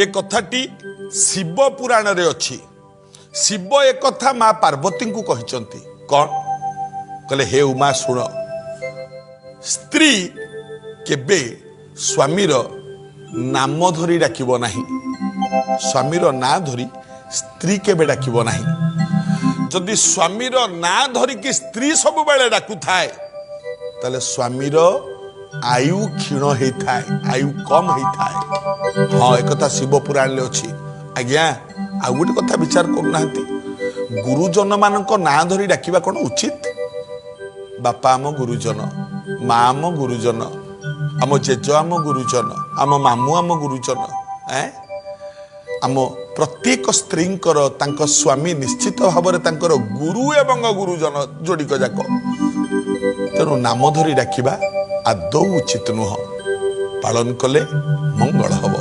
ଏ କଥାଟି ଶିବ ପୁରାଣରେ ଅଛି। ଶିବ ଏକଥା ମା ପାର୍ବତୀଙ୍କୁ କହିଛନ୍ତି। କ'ଣ କହିଲେ? ହେ ଉମା, ଶୁଣ, ସ୍ତ୍ରୀ କେବେ ସ୍ୱାମୀର ନାମ ଧରି ଡାକିବ ନାହିଁ। ସ୍ୱାମୀର ନାଁ ଧରି ସ୍ତ୍ରୀ କେବେ ଡାକିବ ନାହିଁ। ଯଦି ସ୍ୱାମୀର ନାଁ ଧରିକି ସ୍ତ୍ରୀ ସବୁବେଳେ ଡାକୁଥାଏ, ତାହେଲେ ସ୍ୱାମୀର ଆୟୁ କ୍ଷୀଣ ହେଇଥାଏ, ଆୟୁ କମ ହେଇଥାଏ। ହଁ, ଏକଥା ଶିବ ପୁରାଣରେ ଅଛି ଆଜ୍ଞା। ଆଉ ଗୋଟେ କଥା ବିଚାର କରୁନାହାନ୍ତି, ଗୁରୁଜନମାନଙ୍କ ନାଁ ଧରି ଡାକିବା କ'ଣ ଉଚିତ? ବାପା ଆମ ଗୁରୁଜନ, ମା ଆମ ଗୁରୁଜନ, ଆମ ଜେଜ ଆମ ଗୁରୁଜନ, ଆମ ମାମୁଁ ଆମ ଗୁରୁଜନ। ଆମ ପ୍ରତ୍ୟେକ ସ୍ତ୍ରୀଙ୍କର ତାଙ୍କ ସ୍ୱାମୀ ନିଶ୍ଚିତ ଭାବରେ ତାଙ୍କର ଗୁରୁ ଏବଂ ଗୁରୁଜନ ଯୋଡ଼ିକ ଯାକ। ତେଣୁ ନାମ ଧରି ଡାକିବା ଆଦୌ ଉଚିତ ନୁହଁ। ପାଳନ କଲେ ମଙ୍ଗଳ ହବ।